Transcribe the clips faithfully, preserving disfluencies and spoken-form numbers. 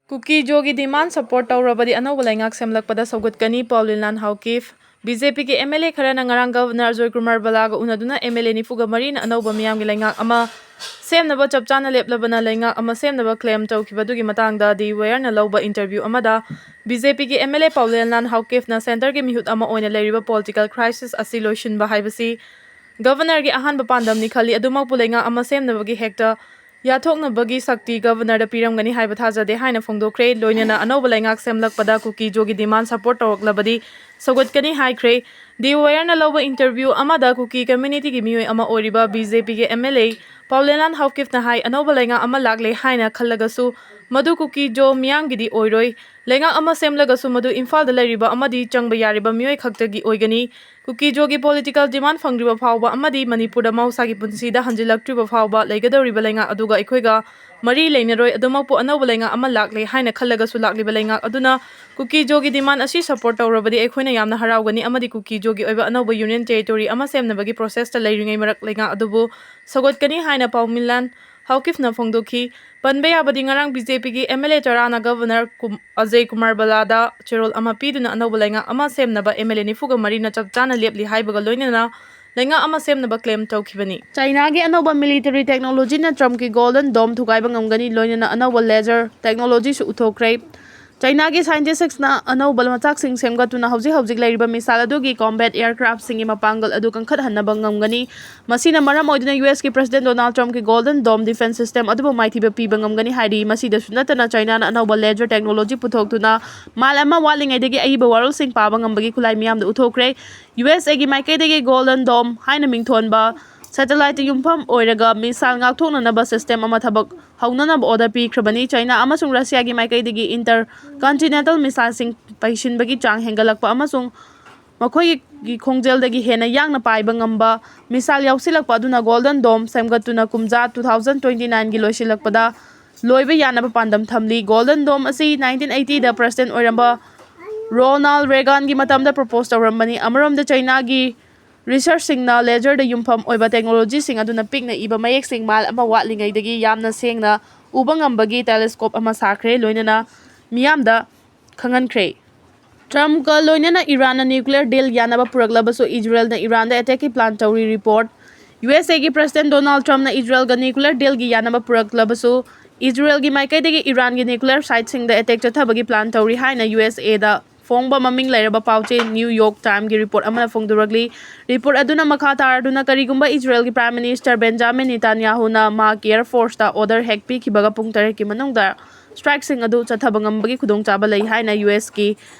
ꯀꯨꯀꯤ ꯖꯣꯒꯤ ꯗꯤꯃꯥꯟ support ꯇꯧꯔꯕꯗꯤ ꯑꯅꯧꯕ ꯂꯩꯉꯥꯛ ꯁꯦꯝꯂꯛꯄꯗ ꯁꯧꯒꯠꯀꯅꯤ, ꯄꯥꯎꯂꯤꯟꯂꯥꯟ ꯍꯥꯎꯀꯤꯐ꯫ ꯕꯤ ꯖꯦ ꯄꯤꯒꯤ ꯑꯦꯝ ꯑꯦꯜ ꯑꯦ ꯈꯔꯅ ꯉꯔꯥꯡ ꯒꯕꯔꯅꯔ ꯑꯖꯣꯏ ꯀꯨꯃꯥꯔ ꯕꯂꯥꯒ ꯎꯅꯗꯨꯅ ꯑꯦꯝ ꯑꯦꯜ ꯑꯦ ꯅꯤꯐꯨꯒ ꯃꯔꯤꯅ ꯑꯅꯧꯕ ꯃꯤꯌꯥꯝꯒꯤ ꯂꯩꯉꯥꯛ ꯑꯃ ꯁꯦꯝꯅꯕ ꯆꯞ ꯆꯥꯅ ꯂꯦꯞꯂꯕꯅ ꯂꯩꯉꯥꯛ ꯑꯃ ꯁꯦꯝꯅꯕ ꯀ꯭ꯂꯦꯝ ꯇꯧꯈꯤꯕꯗꯨꯒꯤ ꯃꯇꯥꯡꯗ ꯗꯤ ꯋꯦꯌꯔꯅ ꯂꯧꯕ ꯏꯟꯇꯔꯚ꯭ꯌꯨ ꯑꯃꯗ ꯕꯤ ꯖꯦ ꯄꯤꯒꯤ ꯑꯦꯝ ꯑꯦꯜ ꯑꯦ ꯄꯥꯎꯂꯦꯟꯂꯥꯟ ꯍꯥꯎꯀꯤꯐꯅ ꯁꯦꯟꯇꯔꯒꯤ ꯃꯤꯍꯨꯠ ꯑꯃ ꯑꯣꯏꯅ ꯂꯩꯔꯤꯕ ꯄꯣꯂꯤꯇꯤꯀꯦꯜ ꯀ꯭ꯔꯥꯏꯁꯤꯁ ꯑꯁꯤ ꯂꯣꯏꯁꯤꯟꯕ ꯍꯥꯏꯕꯁꯤ ꯒꯕꯔꯅꯔꯒꯤ ꯑꯍꯥꯟꯕ ꯄꯥꯟꯗꯝꯅꯤ ꯈꯜꯂꯤ, ꯑꯗꯨꯃꯛꯄꯨ ꯂꯩꯉꯥꯛ ꯑꯃ ꯁꯦꯝꯅꯕꯒꯤ ꯍꯦꯛꯇ ꯌꯥꯊꯣꯛꯅꯕꯒꯤ ꯁꯛꯇꯤ ꯒꯕꯔꯅꯔꯗ ꯄꯤꯔꯝꯒꯅꯤ ꯍꯥꯏꯕ ꯊꯥꯖꯗꯦ ꯍꯥꯏꯅ ꯐꯣꯡꯗꯣꯛꯈ꯭ꯔꯦ꯫ ꯂꯣꯏꯅꯅ ꯑꯅꯧꯕ ꯂꯩꯉꯥꯛ ꯁꯦꯝꯂꯛꯄꯗ ꯀꯨꯀꯤ ꯖꯣꯒꯤ ꯗꯤꯃꯥꯟ ꯁꯄꯣꯔꯠ ꯇꯧꯔꯛꯂꯕꯗꯤ ꯁꯧꯒꯠꯀꯅꯤ ꯍꯥꯏꯈ꯭ꯔꯦ꯫ ꯗꯤ ꯋꯦꯌꯔꯅ ꯂꯧꯕ ꯏꯟꯇꯔꯚ꯭ꯌꯨ ꯑꯃꯗ ꯀꯨꯀꯤ ꯀꯝꯃ꯭ꯌꯨꯅꯤꯇꯤꯒꯤ ꯃꯤꯑꯣꯏ ꯑꯃ ꯑꯣꯏꯔꯤꯕ ꯕꯤ ꯖꯦ ꯄꯤꯒꯤ ꯑꯦꯝ ꯑꯦꯜ ꯑꯦ ꯄꯥꯎꯂꯦꯟꯂꯥꯟ ꯍꯥꯎꯀꯤꯐꯅ ꯍꯥꯏ, ꯑꯅꯧꯕ ꯂꯩꯉꯥꯛ ꯑꯃ ꯂꯥꯛꯂꯦ ꯍꯥꯏꯅ ꯈꯜꯂꯒꯁꯨ ꯃꯗꯨ ꯀꯨꯀꯤ ꯖꯣ ꯃꯤꯌꯥꯝꯒꯤꯗꯤ ꯑꯣꯏꯔꯣꯏ꯫ ꯂꯩꯉꯥꯛ ꯑꯃ ꯁꯦꯝꯂꯒꯁꯨ ꯃꯗꯨ ꯏꯝꯐꯥꯜꯗ ꯂꯩꯔꯤꯕ ꯑꯃꯗꯤ ꯆꯪꯕ ꯌꯥꯔꯤꯕ ꯃꯤꯑꯣꯏ ꯈꯛꯇꯒꯤ ꯑꯣꯏꯒꯅꯤ꯫ ꯀꯨꯀꯤ ꯖꯣꯒꯤ ꯄꯣꯂꯤꯇꯤꯀꯦꯜ ꯗꯤꯃꯥꯟ ꯐꯪꯗ꯭ꯔꯤꯕ ꯐꯥꯎꯕ ꯑꯃꯗꯤ ꯃꯅꯤꯄꯨꯔꯗ ꯃꯍꯧꯁꯥꯒꯤ ꯄꯨꯟꯁꯤꯗ ꯍꯟꯖꯤꯜꯂꯛꯇ꯭ꯔꯤꯕ ꯐꯥꯎꯕ ꯂꯩꯒꯗꯧꯔꯤꯕ ꯂꯩꯉꯥꯛ ꯑꯗꯨꯒ ꯑꯩꯈꯣꯏꯒ ꯃꯔꯤ ꯂꯩꯅꯔꯣꯏ꯫ ꯑꯗꯨꯃꯛꯄꯨ ꯑꯅꯧꯕ ꯂꯩꯉꯥꯛ ꯑꯃ ꯂꯥꯛꯂꯦ ꯍꯥꯏꯅ ꯈꯜꯂꯒꯁꯨ ꯂꯥꯛꯂꯤꯕ ꯂꯩꯉꯥꯛ ꯑꯗꯨꯅ ꯀꯨꯀꯤ ꯖꯣꯒꯤ ꯗꯤꯃꯥꯟ ꯑꯁꯤ ꯁꯄꯣꯔꯠ ꯇꯧꯔꯕꯗꯤ ꯑꯩꯈꯣꯏꯅ ꯌꯥꯝꯅ ꯍꯔꯥꯎꯒꯅꯤ ꯑꯃꯗꯤ ꯀꯨꯀꯤ ꯖꯣꯒꯤ ꯑꯣꯏꯕ ꯑꯅꯧꯕ ꯌꯨꯅꯤꯌꯟ ꯇꯦꯔꯤꯇꯣꯔꯤ ꯑꯃ ꯁꯦꯝꯅꯕꯒꯤ ꯄ꯭ꯔꯣꯁꯦꯁꯇ ꯂꯩꯔꯤꯉꯩ ꯃꯔꯛ ꯂꯩꯉꯥꯛ ꯑꯗꯨꯕꯨ ꯁꯧꯒꯠꯀꯅꯤ ꯍꯥꯏꯅ ꯄꯥꯎꯃꯤꯂꯥꯟ ꯍꯥꯎꯀꯤꯐꯅ ꯐꯣꯡꯗꯣꯛꯈꯤ꯫ ꯄꯟꯕ ꯌꯥꯕꯗꯤ ꯉꯔꯥꯡ ꯕꯤ ꯖꯦ ꯄꯤꯒꯤ ꯑꯦꯝ ꯑꯦꯜ ꯑꯦ ꯇꯔꯥꯅ ꯒꯕꯔꯅꯔ ꯀꯨꯝ-, ꯑꯖꯌ ꯀꯨꯃꯥꯔ ꯕꯂꯥꯗ ꯆꯦꯔꯣꯜ ꯑꯃ ꯄꯤꯗꯨꯅ ꯑꯅꯧꯕ ꯂꯩꯉꯥꯛ ꯑꯃ ꯁꯦꯝꯅꯕ ꯑꯦꯝ ꯑꯦꯜ ꯑꯦ ꯅꯤꯐꯨꯒ ꯃꯔꯤꯅ ꯆꯞ ꯆꯥꯅ ꯂꯦꯞꯂꯤ ꯍꯥꯏꯕꯒ ꯂꯣꯏꯅꯅ ꯂꯩꯉꯥꯛ ꯑꯃ ꯁꯦꯝꯅꯕ ꯀ꯭ꯂꯦꯝ ꯇꯧꯈꯤꯕꯅꯤ꯫ ꯆꯥꯏꯅꯥꯒꯤ ꯑꯅꯧꯕ ꯃꯤꯂꯤꯇꯔꯤ ꯇꯦꯛꯅꯣꯂꯣꯖꯤꯅ ꯇ꯭ꯔꯝꯞꯀꯤ ꯒꯣꯜꯗꯟ ꯗꯣꯝ ꯊꯨꯒꯥꯏꯕ ꯉꯝꯒꯅꯤ, ꯂꯣꯏꯅꯅ ꯑꯅꯧꯕ ꯂꯦꯖꯔ ꯇꯦꯛꯅꯣꯂꯣꯖꯤꯁꯨ ꯎꯠꯊꯣꯛꯈ꯭ꯔꯦ꯫ ꯆꯥꯏꯅꯥꯒꯤ ꯁꯥꯏꯟꯇꯤꯁ꯭ꯠꯁꯤꯡꯅ ꯑꯅꯧꯕ ꯃꯆꯥꯛꯁꯤꯡ ꯁꯦꯝꯒꯠꯇꯨꯅ ꯍꯧꯖꯤꯛ ꯍꯧꯖꯤꯛ ꯂꯩꯔꯤꯕ ꯃꯤꯁꯥꯏꯜ ꯑꯗꯨꯒꯤ ꯀꯣꯝꯕꯦꯠ ꯑꯦꯌꯔꯀ꯭ꯔꯥꯐꯁꯤꯡꯒꯤ ꯃꯄꯥꯡꯒꯜ ꯑꯗꯨ ꯀꯟꯈꯠꯍꯟꯅꯕ ꯉꯝꯒꯅꯤ꯫ ꯃꯁꯤꯅ ꯃꯔꯝ ꯑꯣꯏꯗꯨꯅ ꯌꯨ ꯑꯦꯁꯀꯤ ꯄ꯭ꯔꯁꯤꯗꯦꯟꯠ ꯗꯣꯅꯥꯜꯗ ꯇ꯭ꯔꯝꯞꯀꯤ ꯒꯣꯜꯗꯟ ꯗꯣꯝ ꯗꯤꯐꯦꯟꯁ ꯁꯤꯁꯇꯦꯝ ꯑꯗꯨꯕꯨ ꯃꯥꯏꯊꯤꯕ ꯄꯤꯕ ꯉꯝꯒꯅꯤ ꯍꯥꯏꯔꯤ꯫ ꯃꯁꯤꯗꯁꯨ ꯅꯠꯇꯅ ꯆꯥꯏꯅꯥꯅ ꯑꯅꯧꯕ ꯂꯦꯖꯔ ꯇꯦꯛꯅꯣꯂꯣꯖꯤ ꯄꯨꯊꯣꯛꯇꯨꯅ ꯃꯥꯏꯜ ꯑꯃ ꯋꯥꯠꯂꯤꯉꯩꯗꯒꯤ ꯑꯏꯕ ꯋꯥꯔꯣꯜꯁꯤꯡ ꯄꯥꯕ ꯉꯝꯕꯒꯤ ꯈꯨꯠꯂꯥꯏ ꯃꯤꯌꯥꯝꯗ ꯎꯠꯊꯣꯛꯈ꯭ꯔꯦ꯫ ꯌꯨ ꯑꯦꯁ ꯑꯦꯒꯤ ꯃꯥꯏꯀꯩꯗꯒꯤ ꯒꯣꯜꯗꯟ ꯗꯣꯝ ꯍꯥꯏꯅ ꯃꯤꯡꯊꯣꯟꯕ ꯁꯦꯇꯦꯂꯥꯏꯠꯇ ꯌꯨꯝꯐꯝ ꯑꯣꯏꯔꯒ ꯃꯤꯁꯥꯏꯜ ꯉꯥꯛꯊꯣꯛꯅꯅꯕ ꯁꯤꯁꯇꯦꯝ ꯑꯃ ꯊꯕꯛ ꯍꯧꯅꯅꯕ ꯑꯣꯔꯗꯔ ꯄꯤꯈ꯭ꯔꯕꯅꯤ꯫ ꯆꯥꯏꯅꯥ ꯑꯃꯁꯨꯡ ꯔꯁꯤꯌꯥꯒꯤ ꯃꯥꯏꯀꯩꯗꯒꯤ ꯏꯟꯇꯔ ꯀꯟꯇꯤꯅꯦꯟꯇꯜ ꯃꯤꯁꯥꯏꯜꯁꯤꯡ ꯄꯩꯁꯤꯟꯕꯒꯤ ꯆꯥꯡ ꯍꯦꯟꯒꯠꯂꯛꯄ ꯑꯃꯁꯨꯡ ꯃꯈꯣꯏꯒꯤ ꯈꯣꯡꯖꯦꯜꯗꯒꯤ ꯍꯦꯟꯅ ꯌꯥꯡꯅ ꯄꯥꯏꯕ ꯉꯝꯕ ꯃꯤꯁꯥꯏꯜ ꯌꯥꯎꯁꯤꯜꯂꯛꯄ ꯑꯗꯨꯅ ꯒꯣꯜꯗꯟ ꯗꯣꯝ ꯁꯦꯝꯒꯠꯇꯨꯅ ꯀꯨꯝꯖꯥ two thousand twenty nineꯒꯤ ꯂꯣꯏꯁꯤꯜꯂꯛꯄꯗ ꯂꯣꯏꯕ ꯌꯥꯅꯕ ꯄꯥꯟꯗꯝ ꯊꯝꯂꯤ꯫ ꯒꯣꯜꯗꯟ ꯗꯣꯝ ꯑꯁꯤ nineteen eightyꯗ ꯄ꯭ꯔꯁꯤꯗꯦꯟꯠ ꯑꯣꯏꯔꯝꯕ ꯔꯣꯅꯥꯜꯗ ꯔꯦꯒꯥꯟꯒꯤ ꯃꯇꯝꯗ ꯄ꯭ꯔꯣꯄꯣꯖ ꯇꯧꯔꯝꯕꯅꯤ꯫ ꯑꯃꯔꯣꯝꯗ ꯆꯥꯏꯅꯥꯒꯤ ꯔꯤꯁꯔꯆꯁꯤꯡꯅ ꯂꯦꯖꯔꯗ ꯌꯨꯝꯐꯝ ꯑꯣꯏꯕ ꯇꯦꯛꯅꯣꯂꯣꯖꯤꯁꯤꯡ ꯑꯗꯨꯅ ꯄꯤꯛꯅ ꯏꯕ ꯃꯌꯦꯛꯁꯤꯡ ꯃꯥꯏꯜ ꯑꯃ ꯋꯥꯠꯂꯤꯉꯩꯗꯒꯤ ꯌꯥꯝꯅ ꯁꯦꯡꯅ ꯎꯕ ꯉꯝꯕꯒꯤ ꯇꯦꯂꯦꯁꯀꯣꯞ ꯑꯃ ꯁꯥꯈ꯭ꯔꯦ, ꯂꯣꯏꯅꯅ ꯃꯤꯌꯥꯝꯗ ꯈꯪꯍꯟꯈ꯭ꯔꯦ꯫ ꯇ꯭ꯔꯝꯞꯀ ꯂꯣꯏꯅꯅ ꯏꯔꯥꯟꯅ ꯅ꯭ꯌꯨꯀ꯭ꯂꯤꯌꯔ ꯗꯤꯜ ꯌꯥꯅꯕ ꯄꯨꯔꯛꯂꯕꯁꯨ, ꯏꯖꯔꯦꯜꯅ ꯏꯔꯥꯟꯗ ꯑꯦꯇꯦꯛꯀꯤ ꯄ꯭ꯂꯥꯟ ꯇꯧꯔꯤ꯫ ꯔꯤꯄꯣꯔꯠ, ꯌꯨ ꯑꯦꯁ ꯑꯦꯒꯤ ꯄ꯭ꯔꯁꯤꯗꯦꯟ ꯗꯣꯅꯥꯜꯗ ꯇ꯭ꯔꯝꯞꯅ ꯏꯖꯔꯦꯜꯒ ꯅ꯭ꯌꯨꯀ꯭ꯂꯤꯌꯔ ꯗꯤꯜꯒꯤ ꯌꯥꯅꯕ ꯄꯨꯔꯛꯂꯕꯁꯨ, ꯏꯖꯔꯦꯜꯒꯤ ꯃꯥꯏꯀꯩꯗꯒꯤ ꯏꯔꯥꯟꯒꯤ ꯅ꯭ꯌꯨꯀ꯭ꯂꯤꯌꯔ ꯁꯥꯏꯠꯁꯤꯡꯗ ꯑꯦꯇꯦꯛ ꯆꯠꯊꯕꯒꯤ ꯄ꯭ꯂꯥꯟ ꯇꯧꯔꯤ ꯍꯥꯏꯅ ꯌꯨ ꯑꯦꯁ ꯑꯦꯗ ꯐꯣꯡꯕ ꯃꯃꯤꯡ ꯂꯩꯔꯕ ꯄꯥꯎꯆꯦ ꯅ꯭ꯌꯨ ꯌꯣꯔꯛ ꯇꯥꯏꯝꯒꯤ ꯔꯤꯄꯣꯔꯠ ꯑꯃꯅ ꯐꯣꯡꯗꯣꯔꯛꯂꯤ꯫ ꯔꯤꯄꯣꯔꯠ ꯑꯗꯨꯅ ꯃꯈꯥ ꯇꯥꯔꯗꯨꯅ, ꯀꯔꯤꯒꯨꯝꯕ ꯏꯖꯔꯦꯜꯒꯤ ꯄ꯭ꯔꯥꯏꯝ ꯃꯤꯅꯤꯁꯇꯔ ꯕꯦꯟꯖꯥꯃꯤꯟ ꯅꯦꯇꯥꯟꯌꯥꯍꯨꯅ ꯃꯍꯥꯛꯀꯤ ꯑꯦꯌꯔ ꯐꯣꯔꯁꯇ ꯑꯣꯔꯗꯔ ꯍꯦꯛ ꯄꯤꯈꯤꯕꯒ ꯄꯨꯡ ꯇꯔꯦꯠꯀꯤ ꯃꯅꯨꯡꯗ ꯁ꯭ꯇ꯭ꯔꯥꯏꯛꯁꯤꯡ ꯑꯗꯨ ꯆꯠꯊꯕ ꯉꯝꯕꯒꯤ ꯈꯨꯗꯣꯡꯆꯥꯕ ꯂꯩ ꯍꯥꯏꯅ ꯌꯨ ꯑꯦꯁꯀꯤ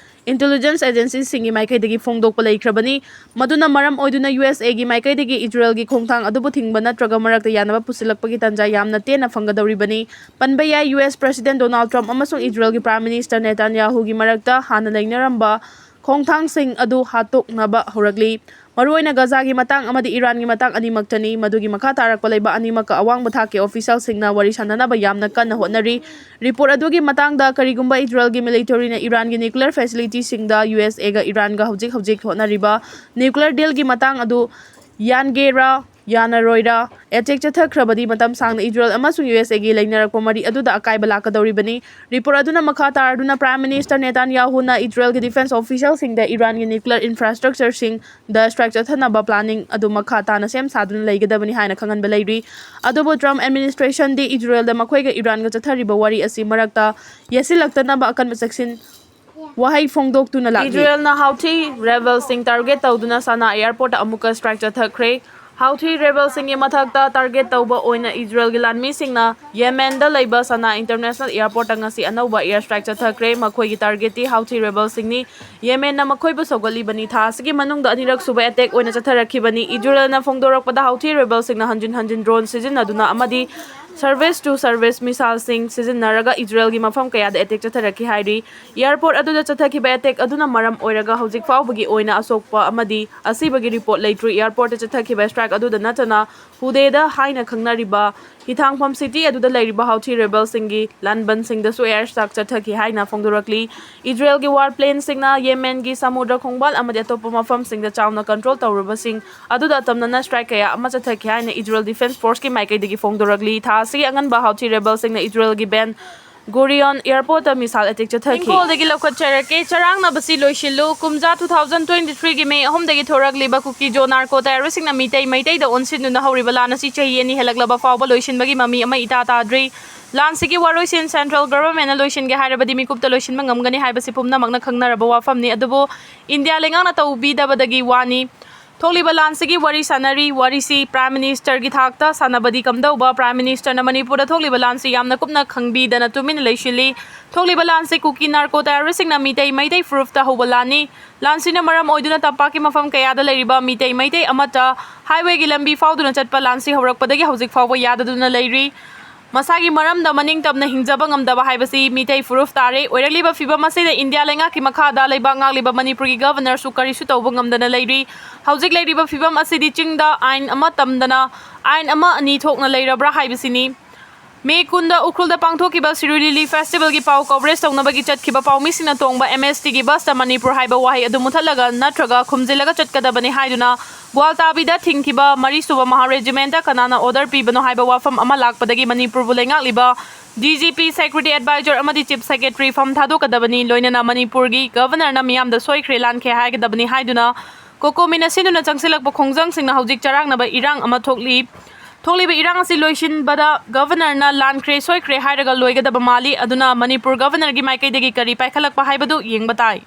ꯏꯟꯇꯦꯂꯤꯖꯦꯟꯁ ꯑꯦꯖꯦꯟꯁꯤꯁꯤꯡꯒꯤ ꯃꯥꯏꯀꯩꯗꯒꯤ ꯐꯣꯡꯗꯣꯛꯄ ꯂꯩꯈ꯭ꯔꯕꯅꯤ꯫ ꯃꯗꯨꯅ ꯃꯔꯝ ꯑꯣꯏꯗꯨꯅ ꯌꯨ ꯑꯦꯁ ꯑꯦꯒꯤ ꯃꯥꯏꯀꯩꯗꯒꯤ ꯏꯖꯔꯦꯜꯒꯤ ꯈꯣꯡꯊꯥꯡ ꯑꯗꯨꯕꯨ ꯊꯤꯡꯕ ꯅꯠꯇ꯭ꯔꯒ ꯃꯔꯛꯇ ꯌꯥꯅꯕ ꯄꯨꯁꯤꯜꯂꯛꯄꯒꯤ ꯇꯥꯟꯖꯥ ꯌꯥꯝꯅ ꯇꯦꯟꯅ ꯐꯪꯒꯗꯧꯔꯤꯕꯅꯤ꯫ ꯄꯟꯕ ꯌꯥꯏ, ꯌꯨ ꯑꯦꯁ ꯄ꯭ꯔꯁꯤꯗꯦꯟ ꯗꯣꯅꯥꯜꯗ ꯇ꯭ꯔꯝꯞ ꯑꯃꯁꯨꯡ ꯏꯖꯔꯦꯜꯒꯤ ꯄ꯭ꯔꯥꯏꯝ ꯃꯤꯅꯤꯁꯇꯔ ꯅꯦꯇꯥꯟꯌꯥꯍꯨꯒꯤ ꯃꯔꯛꯇ ꯍꯥꯟꯅ ꯂꯩꯅꯔꯝꯕ ꯈꯣꯡꯊꯥꯡꯁꯤꯡ ꯑꯗꯨ ꯍꯥꯠꯇꯣꯛꯅꯕ ꯍꯧꯔꯛꯂꯤ꯫ ꯃꯔꯨꯑꯣꯏꯅ ꯒꯖꯥꯒꯤ ꯃꯇꯥꯡ ꯑꯃꯗꯤ ꯏꯔꯥꯟꯒꯤ ꯃꯇꯥꯡ ꯑꯅꯤꯃꯛꯇꯅꯤ꯫ ꯃꯗꯨꯒꯤ ꯃꯈꯥ ꯇꯥꯔꯛꯄ ꯂꯩꯕꯥꯛ ꯑꯅꯤꯃꯛꯀ ꯑꯋꯥꯡꯕ ꯊꯥꯛꯀꯤ ꯑꯣꯐꯤꯁꯤꯌꯦꯜꯁꯤꯡꯅ ꯋꯥꯔꯤ ꯁꯥꯅꯅꯕ ꯌꯥꯝꯅ ꯀꯟꯅ ꯍꯣꯠꯅꯔꯤ꯫ ꯔꯤꯄꯣꯔꯠ ꯑꯗꯨꯒꯤ ꯃꯇꯥꯡꯗ, ꯀꯔꯤꯒꯨꯝꯕ ꯏꯖꯔꯦꯜꯒꯤ ꯃꯤꯂꯤꯇꯔꯤꯅ ꯏꯔꯥꯟꯒꯤ ꯅ꯭ꯌꯨꯀ꯭ꯂꯤꯌꯔ ꯐꯦꯁꯤꯂꯤꯇꯤꯁꯤꯡꯗ ꯌꯨ ꯑꯦꯁ ꯑꯦꯒ ꯏꯔꯥꯟꯒ ꯍꯧꯖꯤꯛ ꯍꯧꯖꯤꯛ ꯍꯣꯠꯅꯔꯤꯕ ꯅ꯭ꯌꯨꯀ꯭ꯂꯤꯌꯔ ꯗꯤꯜꯒꯤ ꯃꯇꯥꯡ ꯑꯗꯨ ꯌꯥꯟꯒꯦꯔꯥ ꯌꯥꯅꯔꯣꯏꯔꯥ, ꯑꯦꯇꯦꯛ ꯆꯠꯊꯈ꯭ꯔꯕꯗꯤ ꯃꯇꯝ ꯁꯥꯡꯅ ꯏꯖꯔꯦꯜ ꯑꯃꯁꯨꯡ ꯌꯨ ꯑꯦꯁ ꯑꯦꯒꯤ ꯂꯩꯅꯔꯛꯄ ꯃꯔꯤ ꯑꯗꯨꯗ ꯑꯀꯥꯏꯕ ꯂꯥꯛꯀꯗꯧꯔꯤꯕꯅꯤ꯫ ꯔꯤꯄꯣꯔꯠ ꯑꯗꯨꯅ ꯃꯈꯥ ꯇꯥꯔꯗꯨꯅ, ꯄ꯭ꯔꯥꯏꯝ ꯃꯤꯅꯤꯁꯇꯔ ꯅꯦꯇꯥꯟꯌꯥꯍꯨꯅ ꯏꯖꯔꯦꯜꯒꯤ ꯗꯤꯐꯦꯟꯁ ꯑꯣꯐꯤꯁꯤꯌꯦꯜꯁꯤꯡꯗ ꯏꯔꯥꯟꯒꯤ ꯅ꯭ꯌꯨꯀ꯭ꯂꯤꯌꯔ ꯏꯟꯐ꯭ꯔꯥꯁ꯭ꯇ꯭ꯔꯛꯆꯔꯁꯤꯡꯗ ꯁ꯭ꯇ꯭ꯔꯥꯏꯛ ꯆꯠꯊꯅꯕ ꯄ꯭ꯂꯥꯅꯤꯡ ꯑꯗꯨ ꯃꯈꯥ ꯇꯥꯅ ꯁꯦꯝ ꯁꯥꯗꯨꯅ ꯂꯩꯒꯗꯕꯅꯤ ꯍꯥꯏꯅ ꯈꯪꯍꯟꯕ ꯂꯩꯔꯤ꯫ ꯑꯗꯨꯕꯨ ꯇ꯭ꯔꯝꯞ ꯑꯦꯗꯃꯤꯅꯤꯁꯇ꯭ꯔꯦꯁꯟꯗꯤ ꯏꯖꯔꯦꯜꯗ ꯃꯈꯣꯏꯒ ꯏꯔꯥꯟꯒ ꯆꯠꯊꯔꯤꯕ ꯋꯥꯔꯤ ꯑꯁꯤ ꯃꯔꯛꯇ ꯌꯦꯠꯁꯤꯜꯂꯛꯇꯅꯕ ꯑꯀꯟꯕ ꯆꯦꯛꯁꯤꯟ ꯋꯥꯍꯩ ꯐꯣꯡꯗꯣꯛꯇꯨꯅ ꯂꯥꯛꯂꯤ꯫ ꯏꯖꯔꯦꯜꯅ ꯍꯥꯎꯊꯤ ꯔꯦꯕꯦꯜꯁꯤꯡ ꯇꯥꯔꯒꯦꯠ ꯇꯧꯗꯨꯅ ꯁꯥꯅꯥ ꯑꯦꯌꯔꯄꯣꯔꯠꯇ ꯑꯃꯨꯛꯀ ꯁ꯭ꯇ꯭ꯔꯥꯏꯛ ꯆꯠꯊꯈ꯭ꯔꯦ꯫ ꯍꯥꯎꯊꯤ ꯔꯦꯕꯦꯜꯁꯤꯡꯒꯤ ꯃꯊꯛꯇ ꯇꯥꯔꯒꯦꯠ ꯇꯧꯕ ꯑꯣꯏꯅ ꯏꯖꯔꯦꯜꯒꯤ ꯂꯥꯟꯃꯤꯁꯤꯡꯅ ꯌꯦꯃꯦꯟꯗ ꯂꯩꯕ ꯁꯥꯅꯥ ꯏꯟꯇꯔꯅꯦꯁꯅꯦꯜ ꯑꯦꯌꯔꯄꯣꯔꯠꯇ ꯉꯁꯤ ꯑꯅꯧꯕ ꯑꯦꯌꯔ ꯁ꯭ꯇ꯭ꯔꯥꯏꯛ ꯆꯠꯊꯈ꯭ꯔꯦ꯫ ꯃꯈꯣꯏꯒꯤ ꯇꯥꯔꯒꯦꯠꯇꯤ ꯍꯥꯎꯊꯤ ꯔꯦꯕꯦꯜꯁꯤꯡꯅꯤ꯫ ꯌꯦꯃꯦꯟꯅ ꯃꯈꯣꯏꯕꯨ ꯁꯧꯒꯠꯂꯤꯕꯅꯤ꯫ ꯊꯥ ꯑꯁꯤꯒꯤ ꯃꯅꯨꯡꯗ ꯑꯅꯤꯔꯛ ꯁꯨꯕ ꯑꯦꯇꯦꯛ ꯑꯣꯏꯅ ꯆꯠꯊꯔꯛꯈꯤꯕꯅꯤ꯫ ꯏꯖꯔꯦꯜꯅ ꯐꯣꯡꯗꯣꯔꯛꯄꯗ, ꯍꯥꯎꯊꯤ ꯔꯦꯕꯦꯜꯁꯤꯡꯅ ꯍꯟꯖꯤꯟ ꯍꯟꯖꯤꯟ ꯗ꯭ꯔꯣꯟ ꯁꯤꯖꯤꯟꯅꯗꯨꯅ ꯑꯃꯗꯤ ꯁꯔꯐꯦꯁ ꯇꯨ ꯁꯔꯐꯦꯁ ꯃꯤꯁꯥꯏꯜꯁꯤꯡ ꯁꯤꯖꯤꯟꯅꯔꯒ ꯏꯖꯔꯦꯜꯒꯤ ꯃꯐꯝ ꯀꯌꯥꯗ ꯑꯦꯇꯦꯛ ꯆꯠꯊꯔꯛꯈꯤ ꯍꯥꯏꯔꯤ꯫ ꯑꯦꯌꯔꯄꯣꯔꯠ ꯑꯗꯨꯗ ꯆꯠꯊꯈꯤꯕ ꯑꯦꯇꯦꯛ ꯑꯗꯨꯅ ꯃꯔꯝ ꯑꯣꯏꯔꯒ ꯍꯧꯖꯤꯛ ꯐꯥꯎꯕꯒꯤ ꯑꯣꯏꯅ ꯑꯁꯣꯛꯄ ꯑꯃꯗꯤ ꯑꯁꯤꯕꯒꯤ ꯔꯤꯄꯣꯔꯠ ꯂꯩꯇ꯭ꯔꯤ꯫ ꯑꯦꯌꯔꯄꯣꯔꯠꯇ ꯆꯠꯊꯈꯤꯕ ꯁ꯭ꯇ꯭ꯔꯥꯏꯛ ꯑꯗꯨꯗ ꯅꯠꯇꯅ ꯍꯨꯗꯦꯗ ꯍꯥꯏꯅ ꯈꯪꯅꯔꯤꯕ ꯍꯤꯊꯥꯡꯐꯝ ꯁꯤꯇꯤ ꯑꯗꯨꯗ ꯂꯩꯔꯤꯕ ꯍꯥꯎꯊꯤ ꯔꯦꯕꯦꯜꯁꯤꯡꯒꯤ ꯂꯥꯟꯕꯟꯁꯤꯡꯗꯁꯨ ꯑꯦꯌꯔ ꯁ꯭ꯇ꯭ꯔꯥꯏꯛ ꯆꯠꯊꯈꯤ ꯍꯥꯏꯅ ꯐꯣꯡꯗꯣꯔꯛꯂꯤ꯫ ꯏꯖꯔꯦꯜꯒꯤ ꯋꯥꯔ ꯄ꯭ꯂꯦꯟꯁꯤꯡꯅ ꯌꯦꯃꯦꯟꯒꯤ ꯁꯃꯨꯗ꯭ꯔ ꯈꯣꯡꯕꯥꯜ ꯑꯃꯗꯤ ꯑꯇꯣꯞꯄ ꯃꯐꯝꯁꯤꯡꯗ ꯆꯥꯎꯅ ꯀꯟꯇ꯭ꯔꯣꯜ ꯇꯧꯔꯨꯕꯁꯤꯡ ꯑꯗꯨꯗ ꯑꯇꯝꯅꯅ ꯁ꯭ꯇ꯭ꯔꯥꯏꯛ ꯀꯌꯥ ꯑꯃ ꯆꯠꯊꯈꯤ ꯍꯥꯏꯅ ꯏꯖꯔꯦꯜ ꯗꯤꯐꯦꯟꯁ ꯐꯣꯔꯁꯀꯤ ꯃꯥꯏꯀꯩꯗꯒꯤ ꯐꯣꯡꯗꯣꯔꯛꯂꯤ꯫ ꯊꯥ ꯑꯁꯤꯒꯤ ꯑꯉꯟꯕ ꯍꯥꯎꯊꯤ ꯔꯦꯕꯦꯜꯁꯤꯡꯅ ꯏꯖꯔꯦꯜꯒꯤ ꯕꯦꯟ ꯒꯨꯔꯤꯌꯣꯟ ꯑꯦꯌꯔꯄꯣꯔꯠꯇ ꯃꯤꯁꯥꯏꯜ ꯑꯦꯇꯦꯛ ꯆꯠꯊꯈꯤ꯫ ꯏꯪꯈꯣꯜꯗꯒꯤ ꯂꯧꯈꯠꯆꯔꯛꯀꯦ꯫ ꯆꯔꯥꯡꯅꯕꯁꯤ ꯂꯣꯏꯁꯤꯜꯂꯨ꯫ ꯀꯨꯝꯖꯥ two thousand twenty three ꯒꯤ ꯃꯦ ꯑꯍꯨꯝꯗꯒꯤ ꯊꯣꯔꯛꯂꯤꯕ ꯀꯨꯀꯤ ꯖꯣ ꯅꯥꯔꯀꯣ ꯇꯦꯔꯣꯔꯤꯁꯁꯤꯡꯅ ꯃꯤꯇꯩ ꯃꯩꯇꯩꯗ ꯑꯣꯟꯁꯤꯟꯗꯨꯅ ꯍꯧꯔꯤꯕ ꯂꯥꯟ ꯑꯁꯤ ꯆꯍꯤ ꯑꯅꯤ ꯍꯦꯜꯂꯛꯂꯕ ꯐꯥꯎꯕ ꯂꯣꯏꯁꯤꯟꯕꯒꯤ ꯃꯃꯤ ꯑꯃ ꯏꯇꯥ ꯇꯥꯗ꯭ꯔꯤ꯫ ꯂꯥꯟꯁꯤꯒꯤ ꯋꯥꯔꯣꯏꯁꯤꯟ ꯁꯦꯟꯇ꯭ꯔꯦꯜ ꯒꯚꯔꯟꯃꯦꯟꯠꯅ ꯂꯣꯏꯁꯤꯟꯒꯦ ꯍꯥꯏꯔꯕꯗꯤ ꯃꯤꯀꯨꯞꯇ ꯂꯣꯏꯁꯤꯟꯕ ꯉꯝꯒꯅꯤ ꯍꯥꯏꯕꯁꯤ ꯄꯨꯝꯅꯃꯛꯅ ꯈꯪꯅꯔꯕ ꯋꯥꯐꯝꯅꯤ꯫ ꯑꯗꯨꯕꯨ ꯏꯟꯗꯤꯌꯥ ꯂꯩꯉꯥꯛꯅ ꯇꯧꯕꯤꯗꯕꯗꯒꯤ ꯋꯥꯅꯤ꯫ ꯊꯣꯛꯂꯤꯕ ꯂꯥꯟꯁꯤꯒꯤ ꯋꯥꯔꯤ ꯁꯥꯟꯅꯔꯤ꯫ ꯋꯥꯔꯤꯁꯤ ꯄ꯭ꯔꯥꯏꯝ ꯃꯤꯅꯤꯁꯇꯔꯒꯤ ꯊꯥꯛꯇ ꯁꯥꯟꯅꯕꯗꯤ ꯀꯝꯗꯧꯕ? ꯄ꯭ꯔꯥꯏꯝ ꯃꯤꯅꯤꯁꯇꯔꯅ ꯃꯅꯤꯄꯨꯔꯗ ꯊꯣꯛꯂꯤꯕ ꯂꯥꯟꯁꯤ ꯌꯥꯝꯅ ꯀꯨꯞꯅ ꯈꯪꯕꯤꯗꯅ ꯇꯨꯃꯤꯟꯅ ꯂꯩꯁꯤꯜꯂꯤ꯫ ꯊꯣꯛꯂꯤꯕ ꯂꯥꯟꯁꯤ ꯀꯨꯀꯤ ꯅꯥꯔꯀꯣ ꯇꯦꯔꯣꯔꯤꯁꯁꯤꯡꯅ ꯃꯤꯇꯩ ꯃꯩꯇꯩ ꯐꯨꯔꯨꯞꯇ ꯍꯧꯕ ꯂꯥꯟꯅꯤ꯫ ꯂꯥꯟꯁꯤꯅ ꯃꯔꯝ ꯑꯣꯏꯗꯨꯅ ꯇꯝꯄꯥꯛꯀꯤ ꯃꯐꯝ ꯀꯌꯥꯗ ꯂꯩꯔꯤꯕ ꯃꯤꯇꯩ ꯃꯩꯇꯩ ꯑꯃꯠꯇ ꯍꯥꯏꯋꯦꯒꯤ ꯂꯝꯕꯤ ꯐꯥꯎꯗꯨꯅ ꯆꯠꯄ ꯂꯥꯟꯁꯤ ꯍꯧꯔꯛꯄꯗꯒꯤ ꯍꯧꯖꯤꯛ ꯐꯥꯎꯕ ꯌꯥꯗꯗꯨꯅ ꯂꯩꯔꯤ꯫ ꯃꯁꯥꯒꯤ ꯃꯔꯝꯗ ꯃꯅꯤꯡ ꯇꯝꯅ ꯍꯤꯡꯖꯕ ꯉꯝꯗꯕ ꯍꯥꯏꯕꯁꯤ ꯃꯤꯇꯩ ꯐꯨꯔꯨꯞ ꯇꯥꯔꯦ꯫ ꯑꯣꯏꯔꯛꯂꯤꯕ ꯐꯤꯕꯝ ꯑꯁꯤꯗ ꯏꯟꯗꯤꯌꯥ ꯂꯩꯉꯥꯛꯀꯤ ꯃꯈꯥꯗ ꯂꯩꯕꯥꯛ ꯉꯥꯛꯂꯤꯕ ꯃꯅꯤꯄꯨꯔꯒꯤ ꯒꯚꯔꯅꯔꯁꯨ ꯀꯔꯤꯁꯨ ꯇꯧꯕ ꯉꯝꯗꯅ ꯂꯩꯔꯤ꯫ ꯍꯧꯖꯤꯛ ꯂꯩꯔꯤꯕ ꯐꯤꯕꯝ ꯑꯁꯤꯗꯤ ꯆꯤꯡꯗ ꯑꯥꯏꯟ ꯑꯃ ꯇꯝꯗꯅ ꯑꯥꯏꯟ ꯑꯃ ꯑꯅꯤ ꯊꯣꯛꯅ ꯂꯩꯔꯕ꯭ꯔꯥ ꯍꯥꯏꯕꯁꯤꯅꯤ꯫ ꯃꯦ ꯀꯨꯟꯗ ꯎꯈ꯭ꯔꯨꯜꯗ ꯄꯥꯡꯊꯣꯛꯈꯤꯕ ꯁꯤꯔꯨꯏ ꯂꯤꯂꯤ ꯐꯦꯁꯇꯤꯚꯦꯜꯒꯤ ꯄꯥꯎ ꯀꯣꯚꯔꯦꯖ ꯇꯧꯅꯕꯒꯤ ꯆꯠꯈꯤꯕ ꯄꯥꯎꯃꯤꯁꯤꯡꯅ ꯇꯣꯡꯕ ꯑꯦꯝ ꯑꯦꯁ ꯇꯤꯒꯤ ꯕꯁꯇ ꯃꯅꯤꯄꯨꯔ ꯍꯥꯏꯕ ꯋꯥꯍꯩ ꯑꯗꯨ ꯃꯨꯊꯠꯂꯒ ꯅꯠꯇ꯭ꯔꯒ ꯈꯨꯝꯖꯤꯜꯂꯒ ꯆꯠꯀꯗꯕꯅꯤ ꯍꯥꯏꯗꯨꯅ ꯒ꯭ꯋꯥꯜꯇꯥꯕꯤꯗ ꯊꯤꯡꯈꯤꯕ ꯃꯔꯤꯁꯨꯕ ꯃꯍꯥ ꯔꯦꯖꯤꯃꯦꯟꯠꯇ ꯀꯅꯥꯅ ꯑꯣꯔꯗꯔ ꯄꯤꯕꯅꯣ ꯍꯥꯏꯕ ꯋꯥꯐꯝ ꯑꯃ ꯂꯥꯛꯄꯗꯒꯤ ꯃꯅꯤꯄꯨꯔꯕꯨ ꯂꯩꯉꯥꯛꯂꯤꯕ D G P, security adviser ꯑꯃꯗꯤ ꯆꯤꯐ ꯁꯦꯀ꯭ꯔꯦꯇꯔꯤ ꯐꯝ ꯊꯥꯗꯣꯛꯀꯗꯕꯅꯤ꯫ ꯂꯣꯏꯅꯅ ꯃꯅꯤꯄꯨꯔꯒꯤ ꯒꯚꯔꯅꯔꯅ ꯃꯤꯌꯥꯝꯗ ꯁꯣꯏꯈ꯭ꯔꯦ, ꯂꯥꯟꯈ꯭ꯔꯦ ꯍꯥꯏꯒꯗꯕꯅꯤ ꯍꯥꯏꯗꯨꯅ ꯀꯣꯀꯣꯃꯤꯅ ꯁꯤꯟꯗꯨꯅ ꯆꯪꯁꯤꯜꯂꯛꯄ ꯈꯣꯡꯖꯪꯁꯤꯡꯅ ꯍꯧꯖꯤꯛ ꯆꯔꯥꯡꯅꯕ ꯏꯔꯥꯡ ꯑꯃ ꯊꯣꯛꯂꯤ꯫ ꯊꯣꯛꯂꯤꯕ ꯏꯔꯥꯡ ꯑꯁꯤ ꯂꯣꯏꯁꯤꯟꯕꯗ ꯒꯚꯔꯅꯔꯅ ꯂꯥꯟꯈ꯭ꯔꯦ, ꯁꯣꯏꯈ꯭ꯔꯦ ꯍꯥꯏꯔꯒ ꯂꯣꯏꯒꯗꯕ ꯃꯥꯜꯂꯤ꯫ ꯑꯗꯨꯅ ꯃꯅꯤꯄꯨꯔ ꯒꯚꯔꯅꯔꯒꯤ ꯃꯥꯏꯀꯩꯗꯒꯤ ꯀꯔꯤ ꯄꯥꯏꯈꯠꯂꯛꯄ ꯍꯥꯏꯕꯗꯨ ꯌꯦꯡꯕ ꯇꯥꯏ꯫